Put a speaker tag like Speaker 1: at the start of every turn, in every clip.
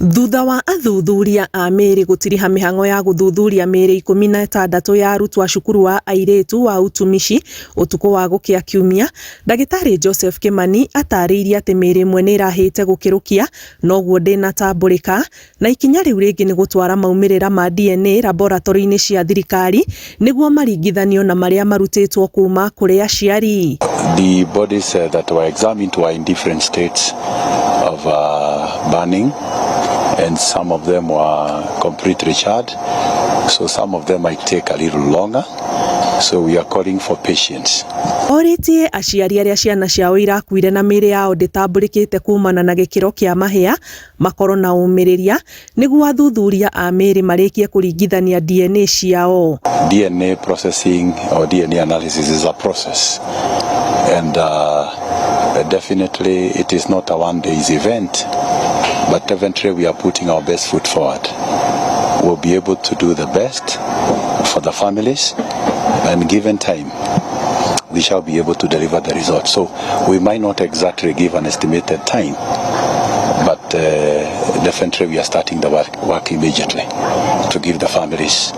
Speaker 1: Thutha wa athuthuria a mĩĩrĩ gũtiriha mĩhang'o ya gũthuthuria mĩĩrĩ 16 ya arutwo a cukuru wa airĩtu wa Utumishi ũtukũ wa gũkĩa Kiumia, Ndagĩtarĩ Joseph Kimani atarĩirie atĩ mĩĩrĩ ĩmwe nĩ ĩrahĩte gũkĩrũkia noguo ndĩnatambũrĩka na ikinya rĩu rĩngĩ nĩ gũtwara maumĩrĩra ma DNA laboratory-inĩ cia thirikari nĩguo maringithanio na marĩa marutĩtwo kuma kũrĩ aciari.
Speaker 2: The bodies that were examined were in different states of burning, and some of them were completely charred, so some of them might take a little longer. So we are calling for patience.
Speaker 1: Orĩtie aciari arĩa ciana ciao irakuire na mĩĩrĩ yao ndĩtambũrĩkĩte kumana na gĩkĩro kĩa mahĩa makorwo na ũmĩrĩria nĩguo athuthuria a mĩĩrĩ marĩkie kũringithania DNA ciao.
Speaker 2: DNA processing or DNA analysis is a process, and definitely it is not a one day's event, but definitely we are putting our best foot forward. We'll be able to do the best for the families, and given time, we shall be able to deliver the result. So we might not exactly give an estimated time, but definitely we are starting the work immediately to give the families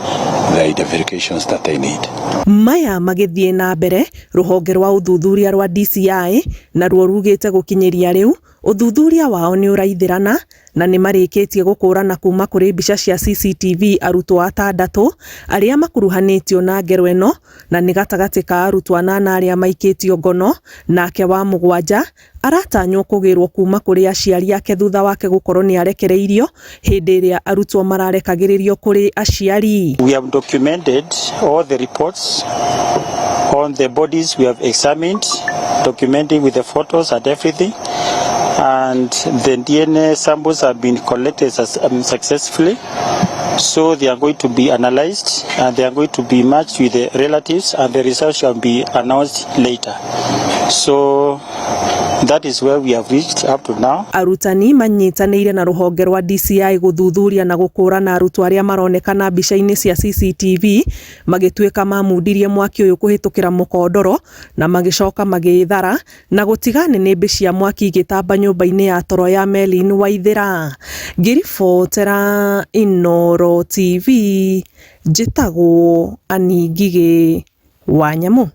Speaker 2: the identifications that they need.
Speaker 1: Maya magĩthiĩ na mbere, rũhonge rwa ũthuthuria rwa DCI naruo rugĩte gũkinyĩria rĩu ũthuthuria wao nĩ ũraithĩrana na nĩ marĩkĩtie gũkũrana kuma kũrĩ mbica cia CCTV arutwo atandatũ arĩa makuruhanĩtio na ngero ĩno, na nĩ gatagatĩ ka arutwo anana arĩa maikĩtio ngono, nake wa mũgwanja aratanywo kũgĩrwo kuma kũrĩ aciari ake thutha wake gũkorwo nĩ arekereirio hĩndĩ ĩrĩa arutwo mararekagĩrĩrio kũrĩ aciari.
Speaker 3: We have documented all the reports on the bodies we have examined, documenting with the photos and everything. And the DNA samples have been collected successfully. So they are going to be analyzed and they are going to be matched with the relatives, and the results shall be announced later. So that is where we have reached up to now.
Speaker 1: Arutani manyitanĩire na rũhonge rwa DCI gũthuthuria na gũkũrana arutwo arĩa maronekana mbica-inĩ cia CCTV magĩtuĩka mamundirie mwaki ũyũ kũhĩtũkĩra mũkondoro na magĩcoka magĩthara na gũtiga nĩnĩmbĩ cia mwaki igĩtamba nyũmba-inĩ ya toro ya Melin Waithĩra. Ngĩribotera Inooro TV, njĩtagwo Annie Ngigĩ wa Nyamũ.